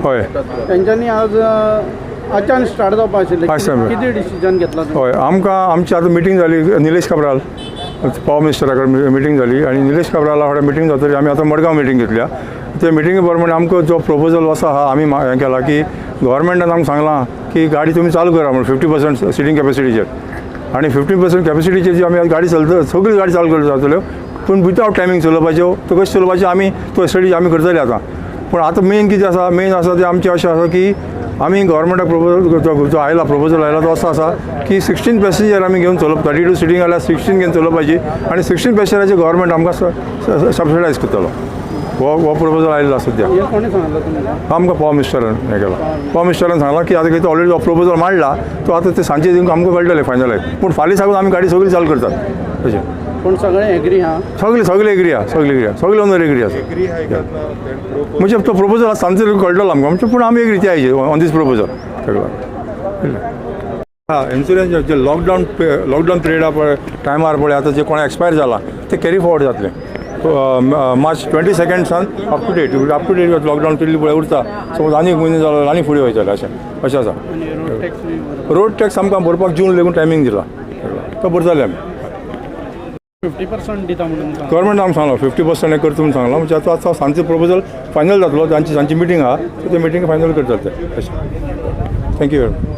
हय. तेंच्यांनी आज आजच्यान स्टार्ट जावपा आशिल्लें. हय, साहेब. कितें डिसिजन घेतला तुमी? हय, आमकां आमची आतां मिटींग जाली. निलेश काब्राल पावर मिनिस्टरा कडेन मिटींग जाली आनी निलेश काब्राला कडेन मिटींग जातकीर आमी आतां मडगांव मिटींग घेतल्या. ते मिटिंगे प्रमाणे आमकां जो प्रपोजल आसा हा आमी हें केला की गव्हर्मेंटान आमकां सांगलां की गाडी तुमी चालू करा म्हणून 50% सिटींग कॅपॅसिटीचेर. आनी 50% कॅपॅसिटीचेर जी आमी गाडी चलता, सगळी गाडी चालू करता जातल्यो, पूण विदावट टायमींग चलोवपाच्यो. त्यो कश्यो चलोवपाच्यो आमी तो स्टडी आमी करतले आतां. पूण आतां मेन कितें आसा, मेन आसा तें आमचें अशें आसा की आमी गव्हर्मेंटाक प्रपोजल जो आयला, प्रपोजल आयला तो असो आसा की 16 पॅसेंजर आमी घेवन चलोवप, 32 सिटींग जाल्यार 16 घेवन चलोवपाची आनी 16 पॅसेंजराचे गव्हर्मेंट आमकां सबसिडायज करतलो. हो हो प्रपोजल आयिल्लो आसा सद्या. हें कोणें सांगलां तुमकां? आमकां पावर मिनिस्टरान हें केलां. पावर मिनिस्टरान सांगलां की आतां कितें ऑलरेडी प्रपोजल मांडला तो आतां ते सांजे आमकां कळटलें फायनलायज. पूण फाल्यां साकून आमी गाडी सगळी चालू करतात अशें. पूण सगळे एग्री आहा? सगळे सगळे एग्री आहा, सगळे एग्री आहा, सगळे ओनर एग्री आसा. म्हणजे तो प्रपोजल आसा सांजचे कळटलो आमकां म्हणजे, पूण आमी एग्री त्या ऑन these proposal सगळं हा. इन्शुरन्स जे लॉकडावन लॉकडावन पिरियडा पळय टायमार पळय आतां जे कोण एक्सपायर जाला ते कॅरी फॉरवर्ड जातले मार्च 22 सान up to date lockdown period पळय उरता. समज आनी एक म्हयनो जालो, आनी फुडें वयतले अशें अशें आसा. आनी रोड टॅक्स बी? रोड टॅक्स आमकां भरपाक जून लेगून टायमींग दिला, तो भरतले आमी. 50% दिता म्हणून सांगलां. गव्हर्मेंट आमकां सांगलां, 50% हें करता म्हणून सांगलां. म्हणजे आतां आतां सांजचे प्रपोजल फायनल जातलो. तांची तांची मिटींग आहा, ते मिटींग फायनल करतले ते अशें. Thank you.